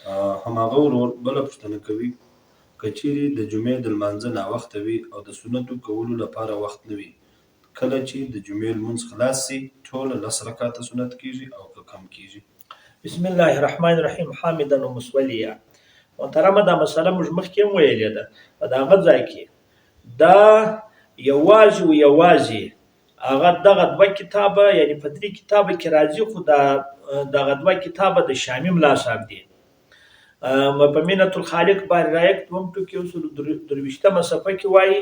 هماغه ورور بله پوښتنه کوي، که چیرې د جمعې د لمانځه ناوخته وي او د سنتو کولو لپاره وخت نه وي، کله چې د جمعې لمونځ خلاص شي، ټوله 10 رکعته سنت کیږي او که کم کیږي؟ بسم الله الرحمن الرحیم حامدا ومصلیا. محترمه، دا مسله موږ مخکې هم ویلې ده. په دغه ځای کې دا یوازې و یوازې هغه دغه دوه کتابه، یعنی په درې کتابه کې راځي، خو دا دغه دوه کتابه د شامي ملا صاحب دي. په مینة الخالق بار رایق دوم ټوک 123مه صفحه کې وایي،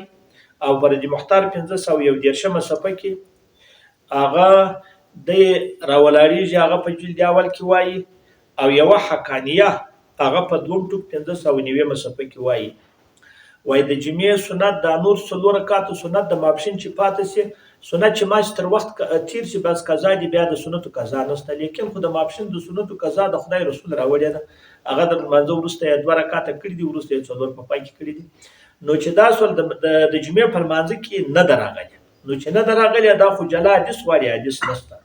او پر د مختار 531مه صفحه کې هغه دی راولاړېږي، هغه په جلد اول کې وایي، او یوه حقانیه هغه په دوم ټوک 590مه صفحه کې وایي. وایي د جمعې سنت دا نور 4 رکعاتو سنت د ماپښین چې پاتې شي، سنت چې ماش تر وخت تیر شي بس قضا دی، بیا د سنتو قضا نشته. لیکن خو د ماپښین د سنتو قضا د خدای رسول راوړې ده، هغه د لمانځه وروسته یې 2 رکعاته کړي دي، وروسته یې 4 په پای کې کړي دي. نو چې دا سول د جمعې په لمانځه کې نه ده راغلې، نو چې نه ده راغلې دا خو جلا حدیث غواړي، حدیث نشته.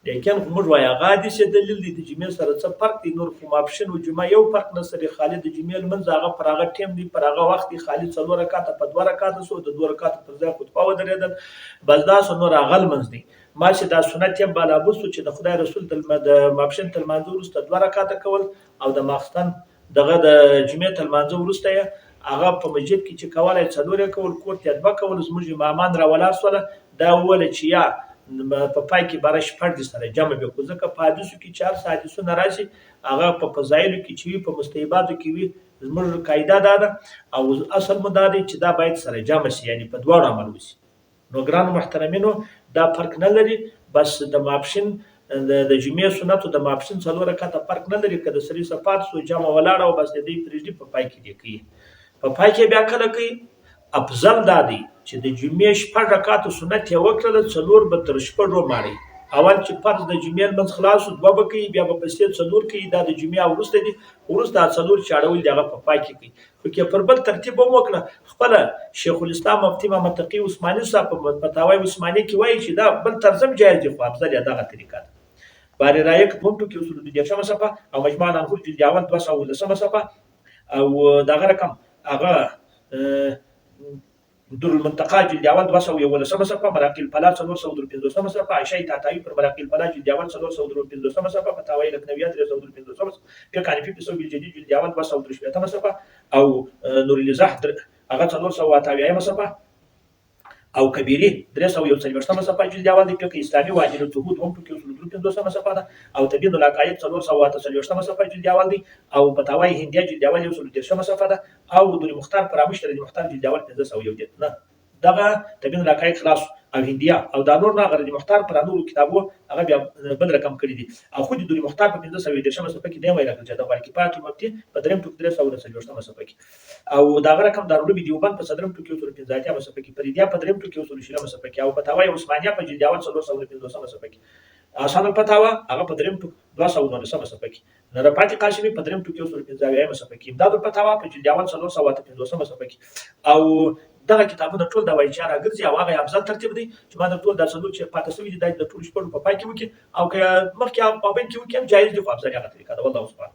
لیکن خو موږ وایو هغه حدیث یې دلیل دی، د جمعې سره څه فرق دی؟ نور خو ماپښین او جمعه یو فرق نشته دی، خالي د جمعې لمونځ هغه پر هغه ټیم دی، پر هغه وخت دی، خالي 4 رکعاته په 2 رکعاته سو، د 2 رکعاتو پر ځای خطبه ودرېدل، بس دا سو، نور هغه لمونځ دی. ما چې دا سنت یې بالابود سو چې د خدای رسول د ماپښین تر لمانځه وروسته 2 رکعاته کول، او د ماخستن دغه د جمعې تر لمانځه وروسته یې هغه په مسجد کې چې کولای 4 یې کول، کور ته یې 2 کول. زموږ امامان راولاړ سوله، دا وویله چې یا په پای کې باره 6 دې سره جمع به کړو، ځکه په حدیثو کې چې هر څه حدیثونه راشي هغه په فضایلو کې چې وي، په مستحباتو کې وي، زموږ قاعده دا ده او اصل مو دا دی چې دا باید سره جمع شي، یعنې په دواړو عمل وشي. نو ګرانو محترمینو دا فرق نه لري، بس د ماپښین د جمعې سنتو د ماپښین 4 رکعته فرق نه لري، که د سړي څه پاتې شو جمع ولاړه او بس د دې پرېږدي په پای کې دې کوي. په پای کې بیا کله کوي؟ افضل دا دی چې د جمعې 6 رکعاتو سنت یې وکړله، 4 به تر 6 ماړي. اول چې فرض د جمعې لمونځ خلاص شو 2 به کوي، بیا به پسې 4 کوي، دا د جمعې وروسته دي، وروسته 4 چې اړول دي هغه په پای کې کوي. خو که پر بل ترتیب هم وکړه، خپله شیخ الاسلام مفتي محمد تقي عثماني صاحب په فتاوی عثماني کې وایي چې دا بل طرز هم جایز دی، خو افضل یې دغه طریقه ده. باري رایق دوم ټوک 132مه صفحه او مجموعه الانهور جلد اول 210مه صفحه او دغه رقم هغه در المنتقا جلد اول 211مه صفحه، مراقي الفلاح 453مه صفحه، عائشه تاتاوي پر مراقي الفلاح جلد اول 453مه صفحه، فتاوی لکنویه 353مه صفحه، فقه حنفي په سوق الجدید جلد اول 260مه صفحه او نور الازاح هغه 478مه صفحه او کبیري 341مه صفحه جلد اول دی، فقه اسلامي وادلته دوم ټوک 153مه صفحه ده او تبیین العقاید 448مه صفحه جلد اول دی او فتاوی هندیه جلد اول 130مه صفحه ده او در مختار فراموش در مختار جلد اول 501 دی. نه دغه تبیین العقاید خلاص او هندیه او دا نور نه غیر مختار پر نورو کتابو هغه بیا بل رقم کړی دي او خود در مختار په 531مه صفحه کې دی ویل چې د غوړ کفایت المفتي په دریم ټوک 340مه صفحه کې او دا غره رقم دارالعلوم دیوبند په صدرم ټوک 185مه صفحه کې، فریدیا په دریم ټوک 120مه صفحه کې او فتاوی عثمانیه په جلد اول 450مه صفحه کې، آسان الفتاوا هغه په دریم ټوک 219مه صفحه کې، نرپاتې قاسمي په دریم ټوک 175مه صفحه کې، امداد الفتاوا په جلد اول 458مه صفحه کې او دغه کتابونه ټول دا وایي چې راګرځي او هغه افضل ترتیب دی چې ما د ټول دا څلور چې پاتې شوي دي دا د ټولو 6 په پای کې وکړي او که مخکې هغه پابند کې وکړي هم جایز دي، خو افضل هغه طریقه ده. والله سبحانه.